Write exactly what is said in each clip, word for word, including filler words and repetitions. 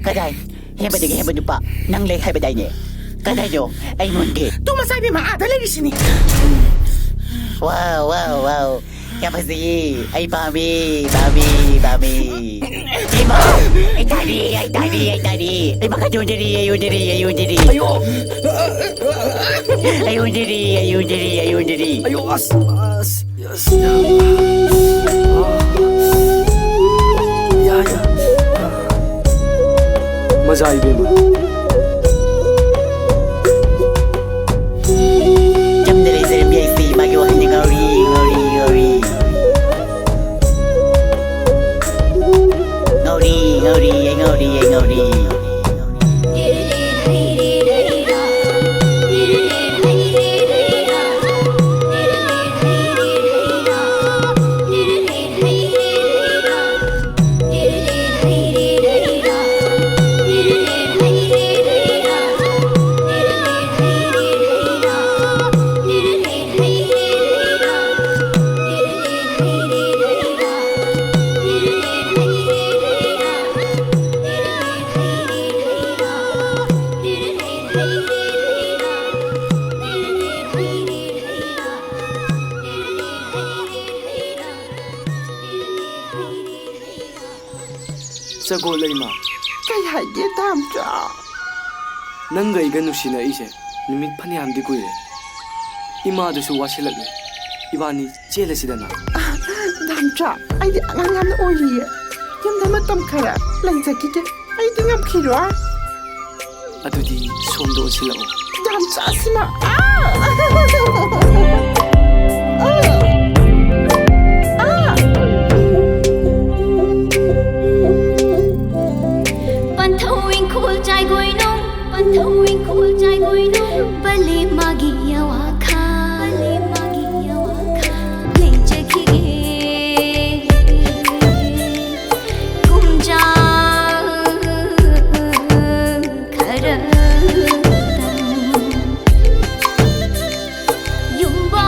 ꯀꯗꯥꯏ? ꯍꯦꯟꯕꯗꯒꯤ ꯍꯦꯟꯕ ꯅꯨꯄꯥ ꯅꯪ ꯂꯩ ꯍꯥꯏꯕꯗꯥꯏꯅꯦ? ꯀꯗꯥꯏꯅꯣ? ꯑꯩꯉꯣꯟꯒꯦ꯫ ꯇꯨ ꯃꯆꯥ ꯏꯕꯦꯝꯃ ꯑꯥꯗ ꯂꯩꯔꯤꯁꯤꯅꯤ꯫ ꯋꯥꯎ, ꯋꯥꯎ, ꯋꯥꯎ꯫ ꯌꯥꯝ ꯐꯖꯩꯌꯦ꯫ ꯑꯩ ꯄꯥꯝꯃꯤ, ꯄꯥꯝꯃꯤ, ꯄꯥꯝꯃꯤ꯫ ꯏꯃꯥ! ꯑꯩ ꯇꯥꯔꯤ, ꯑꯩ ꯇꯥꯔꯤ, ꯑꯩ ꯇꯥꯔꯤ꯫ ꯏꯃꯥ, ꯈꯔ ꯌꯣꯟꯖꯔꯤ, ꯑꯩ ꯌꯣꯟꯖꯔꯤ, ꯑꯩ ꯌꯣꯟꯖꯔꯤ꯫ ꯑꯌꯣ! ꯑꯩ ꯌꯣꯟꯖꯔꯤ, ꯑꯩ ꯌꯣꯟꯖꯔꯤ, ꯑꯩ ꯌꯣꯟꯖꯔꯤ꯫ ꯑꯌꯣ, ꯑꯁ, ꯑꯁ, ꯑꯁ, ꯌꯥ꯫ ꯑꯥ꯫ ꯌꯥ, ꯌꯥ꯫ ꯃꯖꯥ ꯏꯕꯦꯝꯃ꯫ ꯆꯝꯅ ꯂꯩꯖꯔꯝꯕꯤ ꯑꯩꯁꯦ ꯏꯃꯥꯒꯤ ꯋꯥꯍꯩꯅ ꯉꯥꯎꯔꯤ, ꯉꯥꯎꯔꯤ, ꯉꯥꯎꯔꯤ꯫ ꯉꯥꯎꯔꯤ, ꯉꯥꯎꯔꯤ, ꯑꯩ ꯉꯥꯎꯔꯤ, ꯑꯩ ꯉꯥꯎꯔꯤ꯫ ꯁꯒꯣꯜ ꯂꯩꯃ꯫ ꯀꯩ ꯍꯥꯏꯒꯦ, ꯗꯥꯝꯆꯥ? ꯅꯪꯒ ꯑꯩꯒ ꯅꯨꯡꯁꯤꯅꯔꯤꯁꯦ ꯅꯨꯃꯤꯠ ꯐꯅꯌꯥꯝꯗꯤ ꯀꯨꯏꯔꯦ꯫ ꯏꯃꯥꯗꯨꯁꯨ ꯋꯥꯁꯤꯜꯂꯛꯂꯦ꯫ ꯏꯕꯥꯅꯤ ꯆꯦꯜꯂꯁꯤꯗꯅ꯫ ꯗꯥꯝꯆꯥ, ꯑꯩꯗꯤ ꯑꯉꯥꯡ ꯌꯥꯝꯅ ꯑꯣꯏꯔꯤꯌꯦ꯫ ꯌꯨꯝꯗ ꯃꯇꯝ ꯈꯔ ꯂꯩꯖꯈꯤꯒꯦ꯫ ꯑꯩꯗꯤ ꯉꯝꯈꯤꯔꯣꯏ꯫ ꯑꯗꯨꯗꯤ ꯁꯣꯝꯗ ꯑꯣꯟꯁꯤꯜꯂꯛꯑꯣ꯫ ꯗꯥꯝꯆꯥꯁꯤꯃ꯫ ꯑꯥ! ꯑꯥ! ꯑꯥ! ꯄꯟꯊꯧ ꯏꯪꯈꯣꯜ ꯆꯥꯏꯒꯣꯏꯅꯨꯡ, ꯄꯟꯊꯧ ꯏꯪꯈꯣꯜ ꯆꯥꯏꯒꯣꯏꯅꯨꯡ, ꯄꯂꯦꯝ ꯃꯥꯒꯤ ꯌꯥꯋꯥꯈꯥ, ꯄꯂꯦꯝ ꯃꯥꯒꯤ ꯌꯥꯋꯥꯈꯥ, ꯂꯩꯖꯈꯤꯒꯦ ꯀꯨꯝꯖꯥ ꯈꯔꯇꯪ꯫ ꯌꯨꯝꯕꯥ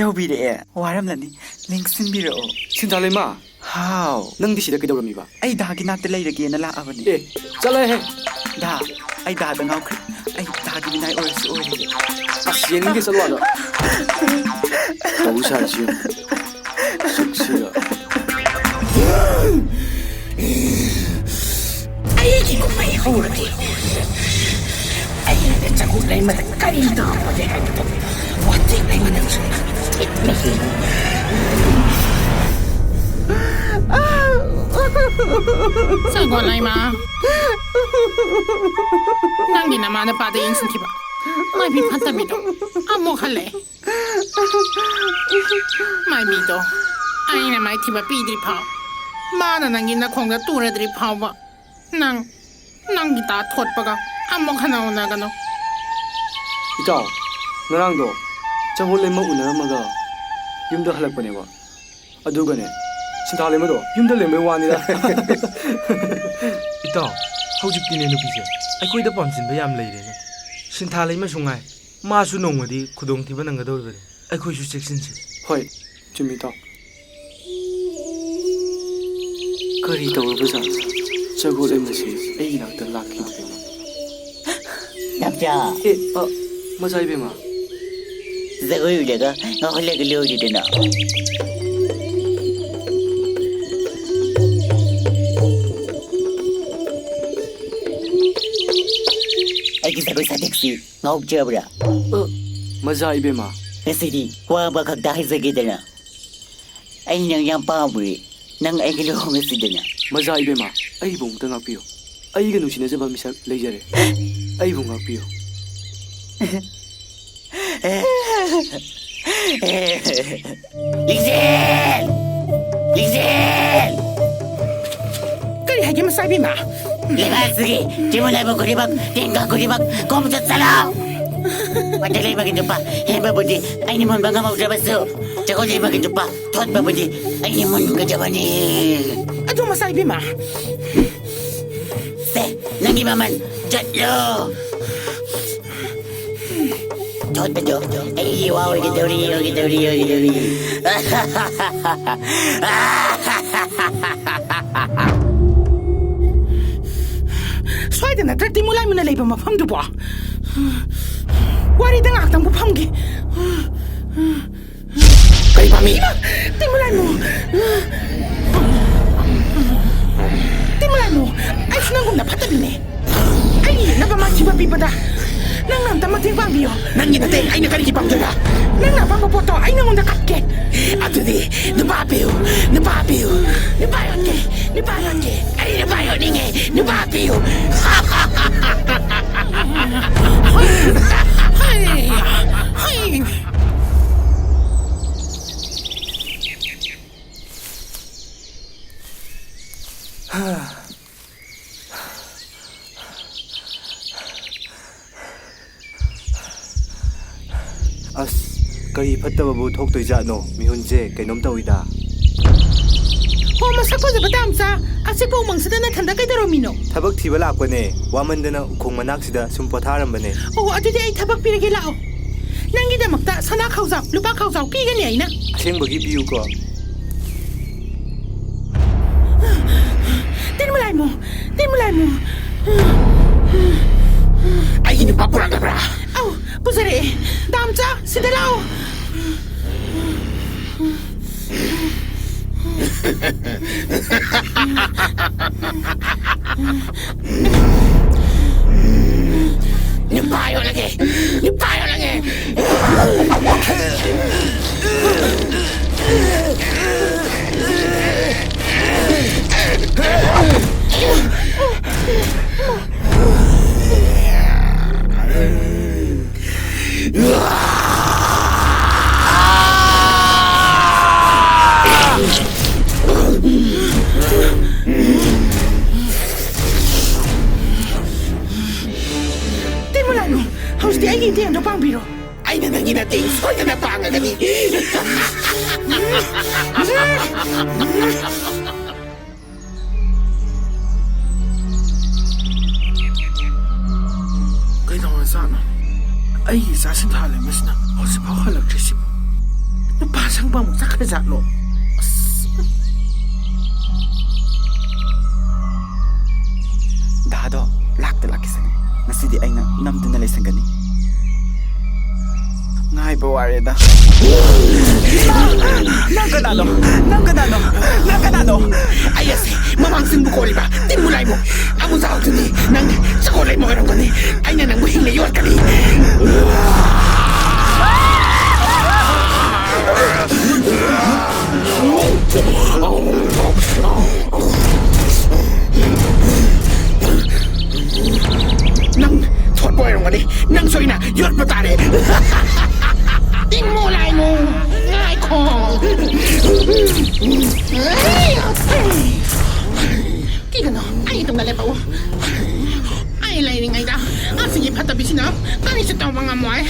ꯌꯧꯕꯤꯔꯛꯑꯦ꯫ ꯋꯥꯔꯝꯂꯅꯤ꯫ ꯂꯦꯡꯁꯤꯟꯕꯤꯔꯛꯑꯣ꯫ ꯁꯤꯟꯊꯥꯂꯩꯃ! ꯍꯥꯎ꯫ ꯅꯪꯗꯤ ꯁꯤꯗ ꯀꯩꯗꯧꯔꯝꯃꯤꯕ? ꯑꯩ ꯗꯥꯒꯤ ꯅꯥꯛꯇ ꯂꯩꯔꯒꯦꯅ ꯂꯥꯛꯑꯕꯅꯤ꯫ ꯑꯦ, ꯆꯠꯂꯣꯍꯦ! ꯗꯥ, ꯑꯩ ꯗꯥꯗ ꯉꯥꯎꯈ꯭ꯔꯦ꯫ ꯑꯩ ꯗꯥꯒꯤ ꯃꯤꯅꯥꯏ ꯑꯣꯏꯔꯁꯨ ꯑꯣꯏꯔꯒꯦ꯫ ꯑꯁ, ꯌꯦꯡꯅꯤꯡꯗꯦ, ꯆꯠꯂꯣ ꯑꯥꯗ꯫ ꯇꯧ ꯁꯥꯔꯤꯁꯤ ꯌꯦꯡꯉꯨ꯫ ꯁꯛꯁꯤꯒ꯫ ꯑꯩꯒꯤ ꯀꯨꯝꯍꯩ ꯍꯧꯔꯒꯦ꯫ ꯑꯩꯅ ꯖꯒꯣꯠ ꯂꯩꯃꯗ ꯀꯔꯤ ꯇꯧꯔꯝꯕꯒꯦ ꯍꯥꯏꯕꯗꯣ ꯋꯥꯆꯦꯡ ꯂꯩꯃꯅꯁꯨ ꯊꯦꯡꯅꯩ꯫ ꯖꯒꯣꯠ ꯂꯩꯃ, ꯅꯪꯒꯤ ꯅꯃꯥ ꯅꯄꯥꯗ ꯌꯦꯡꯁꯤꯟꯈꯤꯕ ꯃꯥꯏꯕꯤ ꯐꯠꯇꯕꯤꯗꯣ ꯑꯃꯨꯛ ꯍꯜꯂꯛꯑꯦ꯫ ꯃꯥꯏꯕꯤꯗꯣ ꯑꯩꯅ ꯃꯥꯏꯊꯤꯕ ꯄꯤꯗ꯭ꯔꯤ ꯐꯥꯎ, ꯃꯥꯅ ꯅꯪꯒꯤ ꯅꯈꯣꯡꯗ ꯇꯨꯔꯗ꯭ꯔꯤ ꯐꯥꯎꯕ, ꯅꯪ, ꯅꯪꯒꯤ ꯗꯥ ꯊꯣꯠꯄꯒ ꯑꯃꯨꯛ ꯍꯟꯅ ꯎꯅꯒꯅꯨ꯫ ꯏꯇꯥꯎ, ꯉꯔꯥꯡꯗꯣ ꯖꯒꯣꯠ ꯂꯩꯃ ꯎꯅꯔꯝꯃꯒ ꯌꯨꯝꯗ ꯍꯜꯂꯛꯄꯅꯦꯕ꯫ ꯑꯗꯨꯒꯅꯦ, ꯁꯤꯟꯊꯥ ꯂꯩꯃꯗꯣ ꯌꯨꯝꯗ ꯂꯩꯔꯝꯕꯩ ꯋꯥꯅꯤꯗ꯫ ꯏꯇꯥꯎ, ꯍꯧꯖꯤꯛꯇꯤꯅꯦ ꯅꯨꯄꯤꯁꯦ ꯑꯩꯈꯣꯏꯗ ꯄꯥꯝꯁꯤꯟꯕ ꯌꯥꯝ ꯂꯩꯔꯦꯅꯦ꯫ ꯁꯤꯟꯊꯥ ꯂꯩꯃꯁꯨ ꯉꯥꯏ, ꯃꯥꯁꯨ ꯅꯣꯡꯃꯗꯤ ꯈꯨꯗꯣꯡꯊꯤꯕ ꯅꯪꯒꯗꯧꯔꯤꯕꯅꯤ꯫ ꯑꯩꯈꯣꯏꯁꯨ ꯆꯦꯛꯁꯤꯟꯁꯤ꯫ ꯍꯣꯏ, ꯆꯨꯝꯃꯤ, ꯏꯇꯥꯎ꯫ ꯀꯔꯤ ꯇꯧꯔꯕꯖꯥꯠꯅꯣ? ꯖꯒꯣꯠ ꯂꯩꯃꯁꯤ ꯑꯩꯒꯤ ꯅꯥꯛꯇ ꯂꯥꯛꯈꯤꯗ꯭ꯔꯦꯅꯦ꯫ ꯅꯥꯎꯆꯥ꯫ ꯑꯦ, ꯑ, ꯃꯆꯥ ꯏꯕꯦꯝꯃ꯫ ꯖꯒꯣꯏ ꯎꯠꯂꯒ ꯉꯥꯎꯍꯜꯂꯒ ꯂꯣꯏꯔꯦꯗꯅ꯫ ꯑꯩꯒꯤ ꯖꯒꯣꯏ ꯁꯥꯊꯦꯛꯁꯤ ꯉꯥꯎꯖꯕ꯭ꯔꯥ? ꯑ, ꯃꯖꯥ ꯏꯕꯦꯝꯃ꯫ ꯉꯁꯤꯗꯤ ꯋꯥ ꯑꯃꯈꯛꯇ ꯍꯥꯏꯖꯒꯦꯗꯅ꯫ ꯑꯩ ꯅꯪ ꯌꯥꯝ ꯄꯥꯝꯃꯨꯔꯦ꯫ ꯅꯪ ꯑꯩꯒ ꯂꯨꯍꯣꯡꯉꯁꯤꯗꯅ꯫ ꯃꯖꯥ ꯏꯕꯦꯝꯃ, ꯑꯩꯕꯨ ꯑꯃꯨꯛꯇ ꯉꯥꯛꯄꯤꯌꯨ꯫ ꯑꯩꯒ ꯅꯨꯡꯁꯤꯅꯖꯕ ꯃꯤꯁꯛ ꯂꯩꯖꯔꯦ꯫ ꯑꯩꯕꯨ ꯉꯥꯛꯄꯤꯌꯨ꯫ ꯂꯤꯡꯖꯦꯜ! ꯂꯤꯡꯖꯦꯜ! ꯀꯔꯤ ꯍꯥꯏꯒꯦ, ꯃꯆꯥ ꯏꯕꯦꯝꯃ? ꯂꯩꯕꯥꯛꯁꯤꯒꯤ ꯆꯤꯃꯨ ꯅꯥꯏꯃꯨ ꯈꯨꯗꯤꯡꯃꯛ, ꯇꯤꯟ ꯀꯥꯡ ꯈꯨꯗꯤꯡꯃꯛ, ꯀꯣꯝ ꯆꯠꯁꯤꯜꯂꯣ! ꯋꯥꯇꯦꯛ ꯂꯩꯃꯒꯤ ꯅꯨꯄꯥ ꯍꯦꯟꯕꯕꯨꯗꯤ ꯑꯩꯅ ꯃꯨꯟꯕ ꯉꯝꯍꯧꯗ꯭ꯔꯕꯁꯨ, ꯖꯒꯣꯏ ꯂꯩꯃꯒꯤ ꯅꯨꯄꯥ ꯊꯣꯠꯄꯕꯨꯗꯤ ꯑꯩꯅ ꯃꯨꯟꯒꯗꯕꯅꯤ꯫ ꯑꯗꯨ ꯃꯆꯥ ꯏꯕꯦꯝꯃ꯫ ꯁꯦ, ꯅꯪꯒꯤ ꯃꯃꯜ, ꯆꯠꯂꯣ꯫ ꯊꯣꯠꯄꯗꯣ ꯑꯩꯒꯤ ꯋꯥ ꯑꯣꯏꯒꯗꯧꯔꯤ, ꯑꯣꯏꯒꯗꯧꯔꯤ, ꯑꯣꯏꯒꯗꯧꯔꯤ꯫ ꯁ꯭ꯋꯥꯏꯗ ꯅꯠꯇ꯭ꯔ ꯇꯤꯃꯨꯂꯥꯏꯃꯨꯅ ꯂꯩꯕ ꯃꯐꯝꯗꯨꯕꯣ? ꯋꯥꯔꯤꯗ ꯉꯥꯏꯍꯥꯛꯇꯪꯕꯨ ꯐꯝꯒꯦ꯫ ꯀꯔꯤ ꯄꯥꯝꯃꯤ? ꯏꯃꯥ! ꯇꯤꯃꯨꯂꯥꯏꯃꯨ! ꯇꯤꯃꯨꯂꯥꯏꯃꯨ! ꯑꯩꯁꯨ ꯅꯪꯒꯨꯝꯅ ꯐꯠꯇꯕꯤꯅꯦ꯫ ꯑꯩꯒꯤ ꯌꯦꯛꯅꯕ ꯃꯥꯏꯊꯤꯕ ꯄꯤꯕꯗ ꯅꯪꯅ ꯑꯝꯇ ꯃꯇꯦꯡ ꯄꯥꯡꯕꯤꯌꯣ꯫ ꯅꯪꯒꯤ ꯅꯇꯦꯡ ꯑꯩꯅ ꯀꯔꯤꯒꯤ ꯄꯥꯡꯗꯣꯏꯕ? ꯅꯪꯅ ꯑꯄꯥꯝꯕ ꯄꯣꯠꯇꯣ ꯑꯩ ꯅꯪꯉꯣꯟꯗ ꯀꯠꯀꯦ꯫ ꯑꯗꯨꯗꯤ ꯅꯨꯄꯥ ꯄꯤꯌꯨ, ꯅꯨꯄꯥ ꯄꯤꯌꯨ, ꯅꯨꯄꯥ ꯌꯣꯟꯒꯦ, ꯅꯨꯄꯥ ꯌꯣꯟꯒꯦ꯫ ꯑꯩ ꯅꯨꯄꯥ ꯌꯣꯟꯅꯤꯡꯉꯦ, ꯅꯨꯄꯥ ꯄꯤꯌꯨ꯫ ꯑꯁ, ꯀꯔꯤ ꯐꯠꯇꯕꯕꯨ ꯊꯣꯛꯇꯣꯏꯖꯥꯠꯅꯣ? ꯃꯤꯍꯨꯟꯁꯦ ꯀꯩꯅꯣꯝ ꯇꯧꯏꯗ꯫ ꯍꯣ, ꯃꯁꯛ ꯐꯖꯕ ꯗꯥꯝꯆꯥ, ꯑꯆꯤꯛꯄ ꯎꯃꯪꯁꯤꯗ ꯅꯊꯟꯗ ꯀꯩꯗꯧꯔꯝꯃꯤꯅꯣ? ꯊꯕꯛ ꯊꯤꯕ ꯂꯥꯛꯄꯅꯦ꯫ ꯋꯥꯃꯟꯗꯅ ꯎꯈꯣꯡ ꯃꯅꯥꯛꯁꯤꯗ ꯁꯨꯝ ꯄꯣꯊꯥꯔꯝꯕꯅꯦ꯫ ꯑꯣ, ꯑꯗꯨꯗꯤ ꯑꯩ ꯊꯕꯛ ꯄꯤꯔꯒꯦ, ꯂꯥꯛꯑꯣ꯫ ꯅꯪꯒꯤꯗꯃꯛꯇ ꯁꯅꯥ ꯈꯥꯎꯖꯥꯎ, ꯂꯨꯄꯥ ꯈꯥꯎꯖꯥꯎ ꯄꯤꯒꯅꯤ ꯑꯩꯅ꯫ ꯑꯁꯦꯡꯕꯒꯤ ꯄꯤꯌꯨꯀꯣ꯫ ꯇꯤꯟꯃꯂꯥꯏꯃꯨ, ꯇꯤꯟꯃꯂꯥꯏꯃꯨ꯫ ꯑꯩꯒꯤ ꯅꯨꯄꯥ ꯄꯨꯔꯛꯂꯕ꯭ꯔꯥ? ꯑꯧ, ꯄꯨꯖꯔꯛꯑꯦ꯫ ꯗꯥꯝꯆꯥ, ꯁꯤꯗ ꯂꯥꯛꯑꯣ꯫ ꯅꯨꯄꯥ ꯌꯣꯜꯂꯒꯦ! ꯅꯨꯄꯥ ꯌꯣꯜꯂꯒꯦ! ꯇꯤꯟꯃꯂꯥꯏꯃꯨ, ꯍꯧꯖꯤꯛꯇꯤ ꯑꯩꯒꯤ ꯏꯇꯦꯡꯗꯣ ꯄꯥꯡꯕꯤꯔꯣ꯫ ꯑꯩꯅ ꯅꯪꯒꯤ ꯅꯇꯦꯡ ꯁꯣꯏꯗꯅ ꯄꯥꯡꯉꯒꯅꯤ꯫ ꯀꯩꯗꯧꯔꯖꯥꯠꯅꯣ? ꯑꯩꯒꯤ ꯏꯆꯥ ꯁꯤꯟꯊꯥ ꯂꯩꯃꯁꯤꯅ ꯍꯧꯖꯤꯛꯐꯥꯎ ꯍꯜꯂꯛꯇ꯭ꯔꯤꯁꯤꯕꯨ? ꯅꯨꯄꯥ ꯁꯪꯕ ꯑꯃꯨꯛ ꯆꯠꯈ꯭ꯔꯖꯥꯠꯂꯣ? ꯑꯁ! ꯗꯥꯗꯣ ꯂꯥꯛꯇ ꯂꯥꯛꯈꯤꯁꯅꯨ꯫ ꯉꯁꯤꯗꯤ ꯑꯩꯅ ꯅꯝꯗꯨꯅ ꯂꯩꯁꯟꯒꯅꯤ꯫ ꯉꯥꯏꯕ ꯋꯥꯔꯦꯗ꯫ ꯅꯪ ꯀꯅꯥꯅꯣ? ꯅꯪ ꯀꯅꯥꯅꯣ? ꯅꯪ ꯀꯅꯥꯅꯣ? ꯑꯩ ꯑꯁꯤ ꯃꯃꯥꯡ ꯆꯤꯡꯕꯨ ꯀꯣꯜꯂꯤꯕ ꯇꯤꯡꯃꯨ ꯂꯥꯏꯃꯨ ꯑꯃꯨꯖꯥꯎꯗꯨꯅꯤ꯫ ꯅꯪ ꯆꯀꯣꯜ ꯂꯩꯃ ꯑꯣꯏꯔꯝꯒꯅꯤ꯫ ꯑꯩꯅ ꯅꯪꯕꯨ ꯍꯤꯡꯅ ꯌꯣꯠꯀꯅꯤ꯫ ꯅꯪ ꯊꯣꯠꯄ ꯑꯣꯏꯔꯝꯒꯅꯤ꯫ ꯅꯪꯁꯨ ꯑꯩꯅ ꯌꯣꯠꯄ ꯇꯥꯔꯦ꯫ ꯇꯤꯡꯃꯨ ꯂꯥꯏꯃꯨ, ꯉꯥꯏꯈꯣ꯫ ꯀꯤꯒꯅꯨ, ꯑꯩ ꯇꯨꯡꯗ ꯂꯦꯞꯄꯛꯎ꯫ ꯑꯩ ꯂꯩꯔꯤꯉꯩꯗ ꯑꯁꯤꯒꯤ ꯐꯠꯇꯕꯤꯁꯤꯅ ꯀꯔꯤꯁꯨ ꯇꯧꯕ ꯉꯝꯃꯣꯏ꯫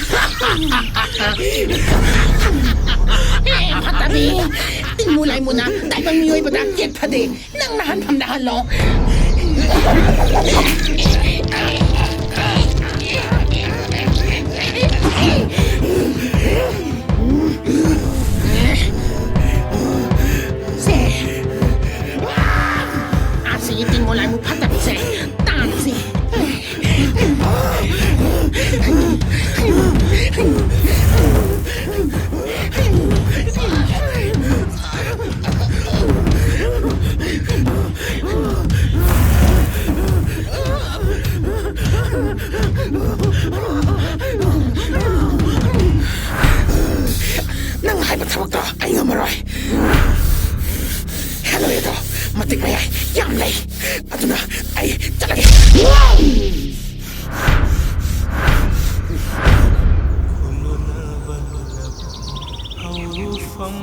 ꯑꯦ, ꯐꯠꯇꯕꯤ! ꯇꯤꯡꯃꯨ ꯂꯥꯏꯃꯨꯅ ꯇꯥꯏꯕꯪ ꯃꯤꯑꯣꯏꯕꯗ ꯌꯦꯠ ꯐꯗꯦ꯫ ꯅꯪ ꯅꯍꯥꯟꯐꯝꯗ ꯍꯜꯂꯣ꯫ ꯁꯦ, ꯑꯁꯤꯒꯤ ꯇꯤꯡꯃꯨ ꯂꯥꯏꯃꯨ ꯐꯠꯇꯕꯤꯁꯦ ꯇꯥꯟꯁꯤ꯫ ꯅꯪ ꯍꯥꯏꯕ ꯊꯕꯛꯇꯣ ꯑꯩ ꯉꯝꯃꯔꯣꯏ꯫ ꯍꯦꯜꯂꯣꯏ ꯑꯗꯣ ꯃꯇꯤꯛ ꯃꯌꯥꯏ ꯌꯥꯝ ꯂꯩ꯫ ꯑꯗꯨꯅ ꯑꯩ ꯆꯠꯂꯒꯦ꯫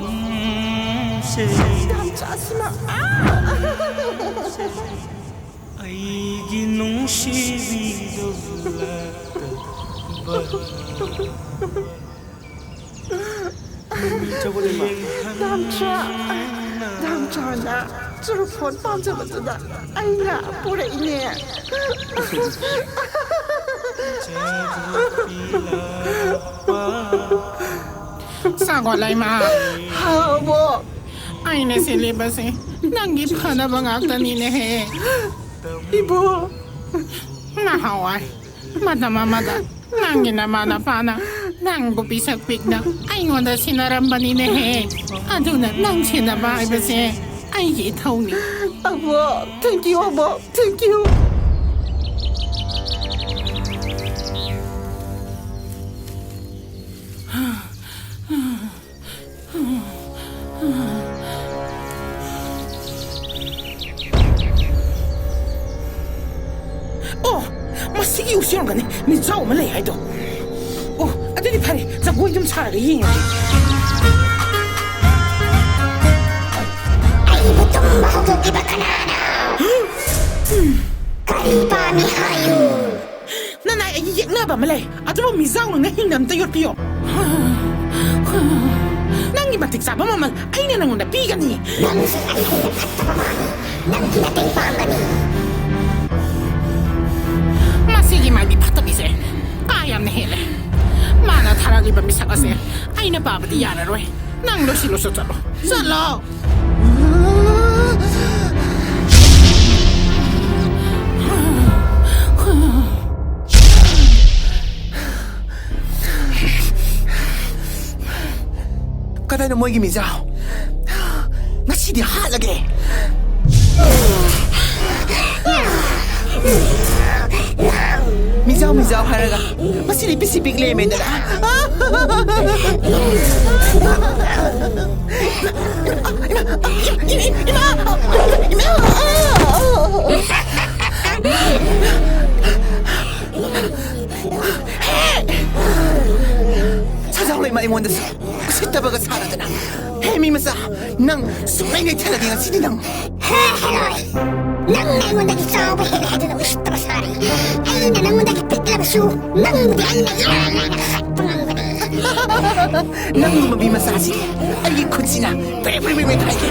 ꯍꯧꯐꯝꯁꯦ ꯌꯥꯝ ꯆꯥꯁꯤꯟꯅ꯫ ꯑꯩꯒꯤ ꯅꯨꯡꯁꯤꯕꯤꯗꯧ ꯂꯥꯛꯇꯕ꯫ ꯗꯥꯝꯆꯥ, ꯗꯥꯝꯆꯥꯅ ꯆꯨꯔꯨꯐꯣꯟ ꯄꯥꯝꯖꯕꯗꯨꯗ ꯑꯩꯅ ꯄꯨꯔꯛꯏꯅꯦ꯫ ꯁꯒꯣꯜ ꯂꯩꯃ, ꯍꯥꯎꯕꯣ꯫ ꯑꯩꯅ ꯁꯤꯜꯂꯤꯕꯁꯦ ꯅꯪꯒꯤ ꯐꯅꯕ ꯉꯥꯛꯇꯅꯤꯅꯦꯍꯦ꯫ ꯏꯕꯣ, ꯅꯍꯥꯟꯋꯥꯏ ꯃꯇꯝ ꯑꯃꯗ ꯅꯪꯒꯤ ꯅꯃꯥ ꯅꯄꯥꯅ ꯅꯪꯕꯨ ꯄꯤꯁꯛ ꯄꯤꯛꯅ ꯑꯩꯉꯣꯟꯗ ꯁꯤꯟꯅꯔꯝꯕꯅꯤꯅꯦꯍꯦ꯫ ꯑꯗꯨꯅ ꯅꯪ ꯁꯤꯟꯅꯕ ꯍꯥꯏꯕꯁꯦ ꯑꯩꯒꯤ ꯏꯊꯧꯅꯤ꯫ ꯑꯕꯣ, thank you, ꯑꯕꯣ, thank you꯫ ꯑꯣ, ꯃꯁꯤꯒꯤ ꯎꯁꯤ ꯌꯣꯟꯒꯅꯤ꯫ ꯃꯤꯖꯥꯎ ꯑꯃ ꯂꯩ ꯍꯥꯏꯗꯣ꯫ ꯑꯣ, ꯑꯗꯨꯗꯤ ꯐꯔꯦ, ꯖꯒꯣꯏ ꯑꯗꯨꯝ ꯁꯥꯔꯒ ꯌꯦꯡꯉꯒꯦ꯫ ꯑꯩꯕꯨ ꯇꯨꯝꯕ ꯍꯧꯗꯣꯛꯂꯤꯕ ꯀꯅꯥꯅꯣ? ꯀꯔꯤ ꯄꯥꯝꯃꯤ ꯍꯥꯏꯌꯨ? ꯅꯅꯥꯏ ꯑꯩꯒꯤ ꯌꯦꯛꯅꯕ ꯑꯃ ꯂꯩ, ꯑꯗꯨꯕꯨ ꯃꯤꯖꯥꯎ ꯅꯪꯅ ꯍꯤꯡꯅ ꯑꯝꯇ ꯌꯣꯠꯄꯤꯌꯣ꯫ ꯅꯪꯒꯤ ꯃꯇꯤꯛ ꯆꯥꯕ ꯃꯃꯜ ꯑꯩꯅ ꯅꯪꯉꯣꯟꯗ ꯄꯤꯒꯅꯤ꯫ ꯅꯪꯁꯦ ꯑꯩꯉꯣꯟꯗ ꯐꯠꯇꯕ ꯃꯥꯜꯂꯤ꯫ ꯅꯪꯒꯤ ꯃꯇꯦꯡ ꯄꯥꯡꯒꯅꯤ꯫ ꯃꯁꯤꯒꯤ ꯃꯥꯏꯕꯤ ꯐꯠꯇꯕꯤꯁꯦ ꯀꯥ ꯌꯥꯝꯅ ꯍꯦꯜꯂꯦ꯫ ꯃꯥꯅ ꯊꯥꯔꯛꯂꯤꯕ ꯃꯤꯁꯛ ꯑꯁꯦ ꯑꯩꯅ ꯄꯥꯕꯗꯤ ꯌꯥꯔꯔꯣꯏ꯫ ꯅꯪ ꯂꯣꯏꯁꯤꯜꯂꯨꯆꯣ, ꯆꯠꯂꯣ꯫ ꯆꯠꯂꯣ꯫ ꯀꯗꯥꯏꯅꯣ ꯃꯣꯏꯒꯤ ꯃꯤꯖꯥꯎ? ꯉꯁꯤꯗꯤ ꯍꯥꯠꯂꯒꯦ꯫ ꯃꯤꯖꯥꯎ, ꯃꯤꯖꯥꯎ ꯍꯥꯏꯔꯒ ꯃꯁꯤꯗꯤ ꯄꯤꯁꯤ ꯄꯤꯛ ꯂꯩꯔꯝꯃꯦꯗꯅ꯫ ꯏꯃꯥ! ꯏꯃꯥ! ꯏꯃꯥ! ꯁꯖꯥꯎ ꯂꯩꯃ ꯑꯩꯉꯣꯟꯗꯁꯨ ꯎꯁꯤꯠꯇꯕꯒ ꯁꯥꯔꯗꯅ꯫ ꯍꯦ, ꯃꯤ ꯃꯆꯥ, ꯅꯪ ꯁꯨꯡꯂꯩ ꯂꯩꯊꯔꯒꯦ ꯉꯁꯤꯗꯤ ꯅꯪ꯫ ꯍꯦ, ꯍꯦꯔꯣꯏ! ꯅꯪꯅ ꯑꯩꯉꯣꯟꯗꯒꯤ ꯆꯥꯎꯕ ꯍꯦꯜꯂꯦ ꯍꯥꯏꯗꯨꯅ ꯎꯁꯤꯠꯇꯕ ꯁꯥꯔꯤ꯫ ꯑꯩꯅ ꯅꯪꯉꯣꯟꯗꯒꯤ ꯄꯤꯛꯂꯕꯁꯨ ꯅꯪꯕꯨꯗꯤ ꯑꯩꯅ ꯏꯔꯥꯏ ꯂꯥꯏꯅ ꯍꯥꯠꯄ ꯉꯝꯒꯅꯤ꯫ ꯅꯪꯒꯨꯝꯕ ꯃꯤ ꯃꯆꯥꯁꯤ ꯑꯩꯒꯤ ꯈꯨꯠꯁꯤꯅ ꯄ꯭ꯔꯦ ꯄ꯭ꯔꯦ ꯄ꯭ꯔꯦ ꯄ꯭ꯔꯦ ꯈꯥꯏꯒꯦ꯫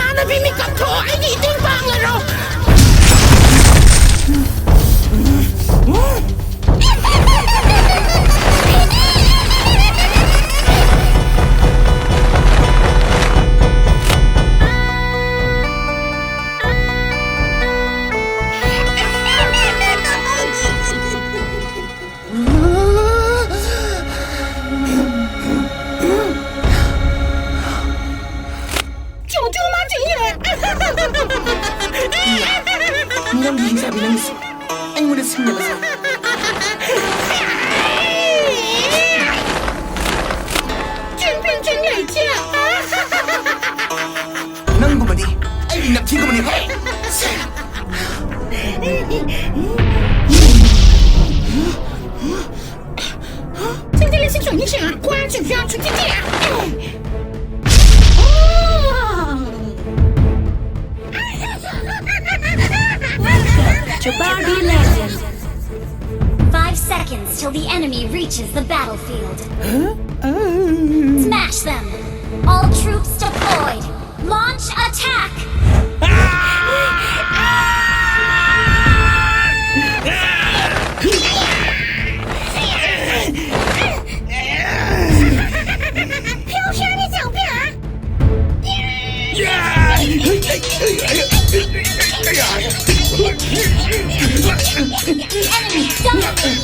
ꯅꯃꯥꯟꯅꯕꯤ ꯃꯤꯀꯞ ꯊꯣꯛꯑꯣ, ꯑꯩꯒꯤ ꯏꯇꯦꯡ ꯄꯥꯡꯂꯔꯣ꯫ ꯅꯪꯒꯤ ꯍꯤꯡꯆꯥꯕꯤ ꯅꯪꯁꯨ ꯑꯩꯉꯣꯟꯗ ꯁꯤꯡꯅꯕ ꯁꯥꯏ꯫ ꯅꯪꯒꯨꯝꯕꯗꯤ ꯑꯩꯒꯤ ꯅꯝꯊꯤꯒꯨꯝꯕꯅꯤ꯫ ꯍꯦ! Welcome to Barbie Legends. Five seconds till the enemy reaches the battlefield. Smash them! All troops deployed! Launch attack! Enemy dominated!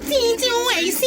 请救我一下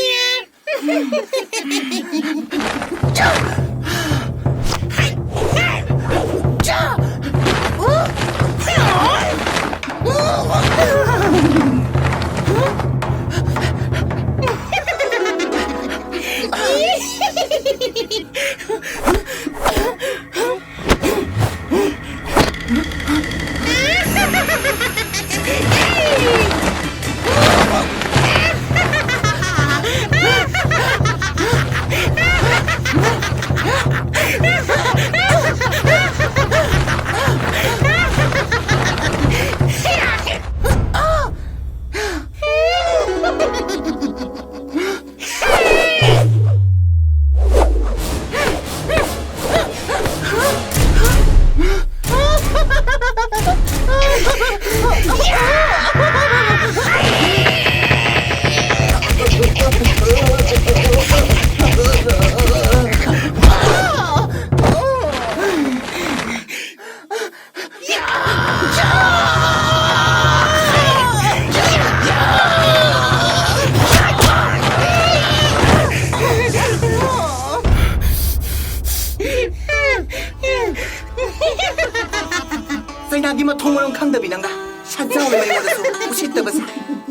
！ꯆꯩꯅꯥꯒꯤ ꯃꯊꯣꯡ ꯃꯔꯝ ꯈꯪꯗꯕꯤ ꯅꯪꯅ ꯁꯟꯖꯥꯎ ꯑꯩꯉꯣꯟꯗꯁꯨ ꯎꯁꯤꯠꯇꯕꯁꯦ꯫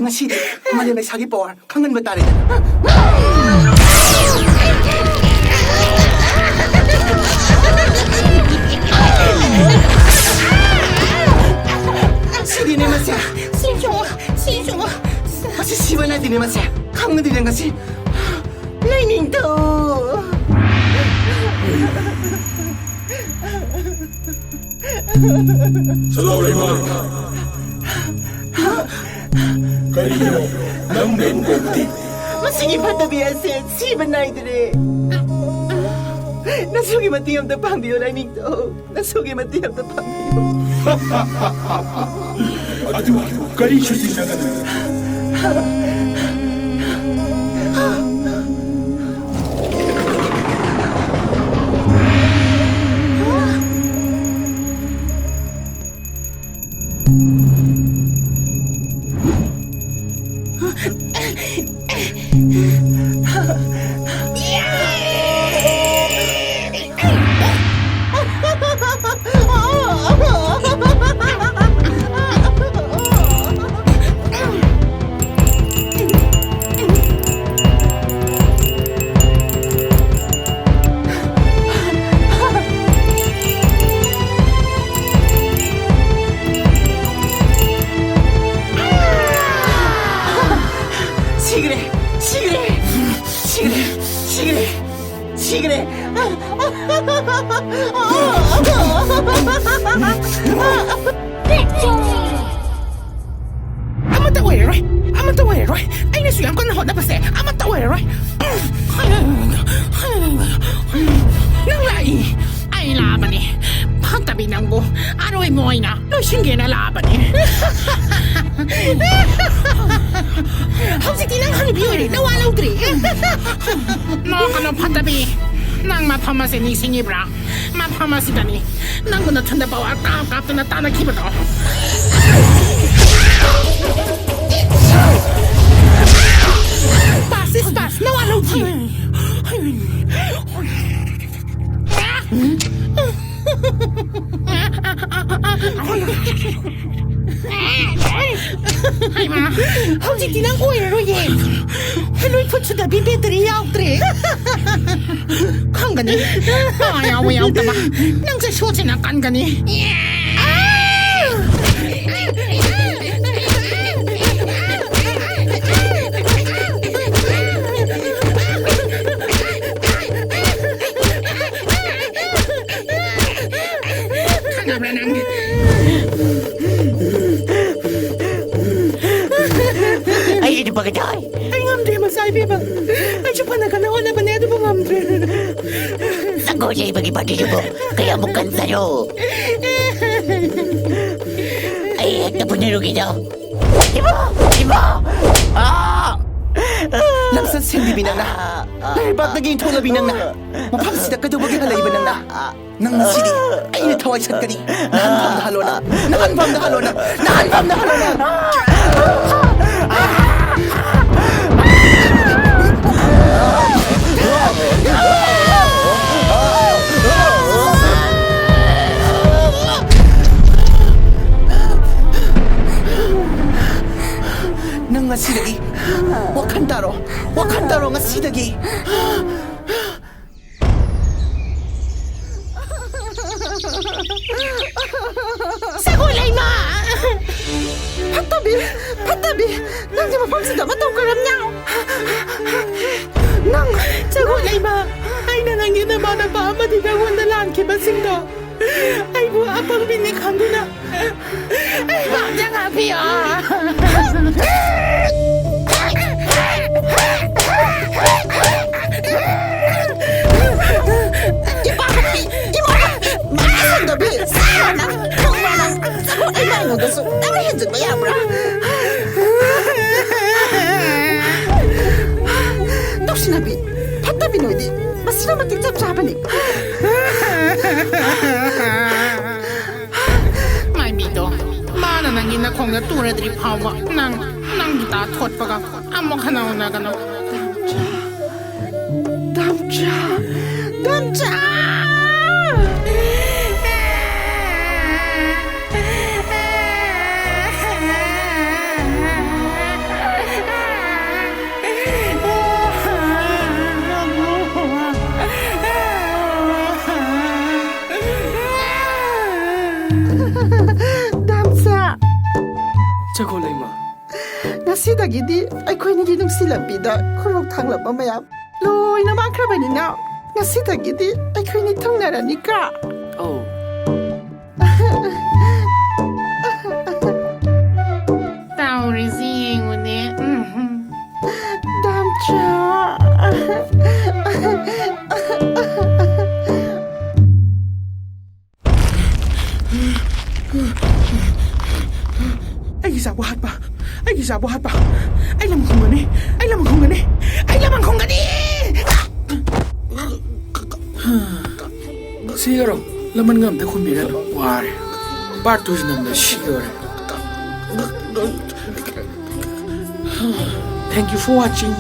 ꯉꯁꯤꯗꯤ ꯃꯥꯂꯦꯝ ꯂꯩꯁꯥꯒꯤ ꯄꯋꯥꯔ ꯈꯪꯍꯟꯕ ꯇꯥꯔꯦꯗꯅ꯫ ꯁꯤꯗꯤꯅꯦ ꯃꯁꯦ꯫ ꯁꯤꯁꯨ, ꯁꯤꯁꯨ꯫ ꯃꯁꯤ ꯁꯤꯕ ꯅꯠꯇꯦꯅꯦ ꯃꯁꯦ꯫ ꯈꯪꯉꯗꯤꯅꯦ ꯉꯁꯤ ꯂꯩꯅꯤꯡꯗꯧ꯫ ꯆꯠꯂꯣ, ꯂꯩꯃ꯫ ꯀꯔꯤꯅꯣ? ꯅꯪ ꯅꯦꯝ ꯀꯧꯕꯗꯤ? ꯃꯁꯤꯒꯤ ꯐꯠꯇꯕꯤ ꯑꯁꯦ ꯁꯤꯕ ꯅꯥꯏꯗ꯭ꯔꯦ꯫ ꯅꯁꯨꯒꯤ ꯃꯇꯦꯡ ꯑꯝꯇ ꯄꯥꯡꯕꯤꯌꯨ, ꯂꯥꯏꯅꯤꯡꯊꯧ꯫ ꯅꯁꯨꯒꯤ ꯃꯇꯦꯡ ꯑꯝꯇ ꯄꯥꯡꯕꯤꯌꯨ꯫ ꯑꯗꯨ ꯀꯔꯤꯁꯨ ꯆꯤꯡꯅꯒꯅꯨ꯫ ꯁꯤꯈ꯭ꯔꯦ! ꯁꯤꯈ꯭ꯔꯦ! ꯁꯤꯈ꯭ꯔꯦ! ꯁꯤꯈ꯭ꯔꯦ! ꯁꯤꯈ꯭ꯔꯦ! ꯑꯃꯠꯇ ꯑꯣꯏꯔꯔꯣꯏ! ꯑꯃꯠꯇ ꯑꯣꯏꯔꯔꯣꯏ! ꯑꯩꯅꯁꯨ ꯌꯥꯝ ꯀꯟꯅ ꯍꯣꯠꯅꯕꯁꯦ ꯑꯃꯠꯇ ꯑꯣꯏꯔꯔꯣꯏ! ꯅꯪ ꯂꯥꯛꯏ! ꯑꯩ ꯂꯥꯛꯑꯕꯅꯤ! ꯐꯠꯇꯕꯤ ꯅꯪꯕꯨ ꯑꯔꯣꯏꯕ ꯑꯣꯏꯅ ꯂꯣꯏꯁꯤꯟꯒꯦꯅ ꯂꯥꯛꯑꯕꯅꯤ! ꯍꯧꯖꯤꯛꯇꯤ ꯅꯪ ꯍꯅꯨꯕꯤ ꯑꯣꯏꯔꯦ, ꯅꯋꯥ ꯂꯧꯗ꯭ꯔꯦ! ꯅꯣꯛꯀꯅꯨ, ꯐꯠꯇꯕꯤ! ꯅꯪ ꯃꯐꯝ ꯑꯁꯤ ꯅꯤꯡꯁꯤꯡꯉꯤꯕ꯭ꯔꯥ? ꯃꯐꯝ ꯑꯁꯤꯗꯅꯤ ꯅꯪꯕꯨ ꯅꯊꯟꯗ ꯄꯋꯥꯔ ꯀꯥꯞ ꯀꯥꯞꯇꯨꯅ ꯇꯥꯟꯅꯈꯤꯕꯗꯣ꯫ Pass is pass, ꯅꯋꯥ ꯂꯧꯗ꯭ꯔꯤ꯫ ꯍꯩꯃꯥ! ꯍꯧꯖꯤꯛꯇꯤ ꯅꯪ ꯑꯣꯏꯔꯔꯣꯏꯌꯦ꯫ ꯅꯣꯏ ꯈꯨꯠꯁꯤꯗꯗꯤ ꯕꯦꯇꯔꯤ ꯌꯥꯎꯗ꯭ꯔꯦ꯫ ꯈꯪꯒꯅꯤ꯫ ꯃꯥ ꯌꯥꯎꯕ ꯌꯥꯎꯗꯕ꯫ ꯅꯪꯁꯦ ꯁꯣꯠꯁꯤꯅ ꯀꯟꯒꯅꯤ꯫ ꯇꯥꯕ꯭ꯔꯥ ꯅꯪ? ꯑꯩꯁꯨ ꯄꯥꯒꯗꯥꯏ꯫ ꯑꯩ ꯉꯝꯗ꯭ꯔꯦ, ꯃꯆꯥ ꯏꯕꯦꯝꯃ꯫ ꯑꯩꯁꯨ ꯐꯅ ꯀꯟꯅ ꯍꯣꯠꯅꯕꯅꯦ, ꯑꯗꯨꯕꯨ ꯉꯝꯗ꯭ꯔꯦ꯫ ꯁꯪꯒꯣꯏ ꯂꯩꯕꯒꯤ ꯄꯥꯔꯇꯤꯗꯨꯕꯨ ꯀꯌꯥꯃꯨꯛ ꯀꯟꯖꯔꯣ? ꯑꯩ ꯍꯦꯛꯇ ꯄꯨꯅꯔꯨꯒꯦꯗꯣ꯫ ꯏꯃꯥ! ꯏꯃꯥ! ꯑꯥ! ꯂꯝꯆꯠ ꯁꯦꯝꯕꯤꯕꯤ ꯅꯪꯅ, ꯂꯩꯕꯥꯛꯇꯒꯤ ꯏꯟꯊꯣꯛꯂꯕꯤ ꯅꯪꯅ, ꯃꯐꯝꯁꯤꯗ ꯀꯩꯗꯧꯕꯒꯤ ꯍꯜꯂꯛꯏꯕ ꯅꯪꯅ? ꯅꯪ ꯉꯁꯤꯗꯤ ꯑꯩꯅ ꯊꯋꯥꯏ ꯁꯠꯀꯅꯤ꯫ ꯅꯍꯥꯟꯐꯝꯗ ꯍꯜꯂꯣ ꯅꯪ, ꯅꯍꯥꯟꯐꯝꯗ ꯍꯜꯂꯣ ꯅꯪ, ꯅꯍꯥꯟꯐꯝꯗ ꯍꯜꯂꯣ ꯅꯪ꯫ ꯅꯪ ꯉꯁꯤꯗꯒꯤ ꯋꯥꯈꯜ ꯇꯥꯔꯣ, ꯋꯥꯈꯜ ꯇꯥꯔꯣ ꯉꯁꯤꯗꯒꯤ꯫ ꯁꯒꯣꯜ ꯂꯩꯃ! ꯐꯠꯇꯕꯤ! ꯐꯠꯇꯕꯤ! ꯅꯪꯗꯤ ꯃꯐꯝꯁꯤꯗ ꯃꯇꯧ ꯀꯔꯝꯅ? ꯅꯪ! ꯁꯒꯣꯜ ꯂꯩꯃ! ꯑꯩꯅ ꯅꯪꯒꯤ ꯅꯃꯥꯟꯅꯕ ꯑꯃꯗꯤ ꯅꯪꯉꯣꯟꯗ ꯂꯥꯟꯈꯤꯕꯁꯤꯡꯗꯣ ꯑꯩꯕꯨ ꯑꯄꯪꯕꯤꯅꯤ ꯈꯪꯗꯨꯅ ꯑꯩ ꯄꯥꯝꯖ ꯉꯥꯛꯄꯤꯌꯣ꯫ ꯏꯄꯥ ꯃꯄꯤ, ꯏꯃꯥ ꯃꯄꯤ, ꯃꯥ ꯁꯟꯗꯕꯤ, ꯁꯥ ꯅꯪ, ꯈꯪꯕ꯭ꯔꯥ ꯅꯪ? ꯆꯠꯂꯣ, ꯑꯩ ꯃꯥꯡꯉꯣꯟꯗꯁꯨ ꯅꯪꯅ ꯍꯦꯟꯖꯤꯟꯕ ꯌꯥꯕ꯭ꯔꯥ? ꯇꯧꯁꯤꯟꯅꯕꯤ, ꯐꯠꯇꯕꯤ ꯅꯣꯏꯗꯤ, ꯃꯁꯤꯅ ꯃꯇꯤꯛ ꯆꯞ ꯆꯥꯕꯅꯤ꯫ ꯃꯥꯏꯕꯤꯗꯣ, ꯃꯥꯅ ꯅꯪꯒꯤ ꯅꯈꯣꯡꯗ ꯇꯨꯔꯗ꯭ꯔꯤ ꯐꯥꯎꯕ ꯅꯪ ꯅꯪꯒꯤ ꯇꯥ ꯊꯣꯠꯄꯒ ꯑꯃꯨꯛ ꯍꯟꯅ ꯎꯅꯒꯅꯨ꯫ ꯗꯥꯝꯆꯥ! ꯗꯥꯝꯆꯥ! ꯗꯥꯝꯆꯥ! ꯁꯒꯣꯜ ꯂꯩꯃ꯫ ꯉꯁꯤꯗꯒꯤꯗꯤ ꯑꯩꯈꯣꯏꯅꯤꯒꯤ ꯅꯨꯡꯁꯤ ꯂꯝꯕꯤꯗ ꯈꯨꯔꯧ ꯊꯥꯡꯂꯕ ꯃꯌꯥꯝ ꯂꯣꯏꯅ ꯃꯥꯡꯈ꯭ꯔꯕꯅꯤꯅ, ꯉꯁꯤꯗꯒꯤꯗꯤ ꯑꯩꯈꯣꯏꯅꯤ ꯊꯨꯡꯅꯔꯅꯤꯀꯣ꯫ ꯑꯧ꯫ ꯑꯩꯒꯤ ꯏꯆꯥꯕꯨ ꯍꯥꯠꯄ, ꯑꯩꯒꯤ ꯏꯆꯥꯕꯨ ꯍꯥꯠꯄ꯫ ꯑꯩ ꯂꯃꯟ ꯈꯨꯝꯒꯅꯤ, ꯑꯩ ꯂꯃꯟ ꯈꯨꯝꯒꯅꯤ, ꯑꯩ ꯂꯃꯟ ꯈꯨꯝꯒꯅꯤ꯫ ꯁꯤꯒꯔꯣ, ꯂꯃꯟꯒ ꯑꯝꯇ ꯈꯨꯝꯕꯤꯔꯅꯨ, ꯋꯥꯔꯦ꯫ Part two ꯁꯤ ꯅꯝꯕꯗ ꯁꯤꯗꯧꯔꯦ꯫ Thank you for watching.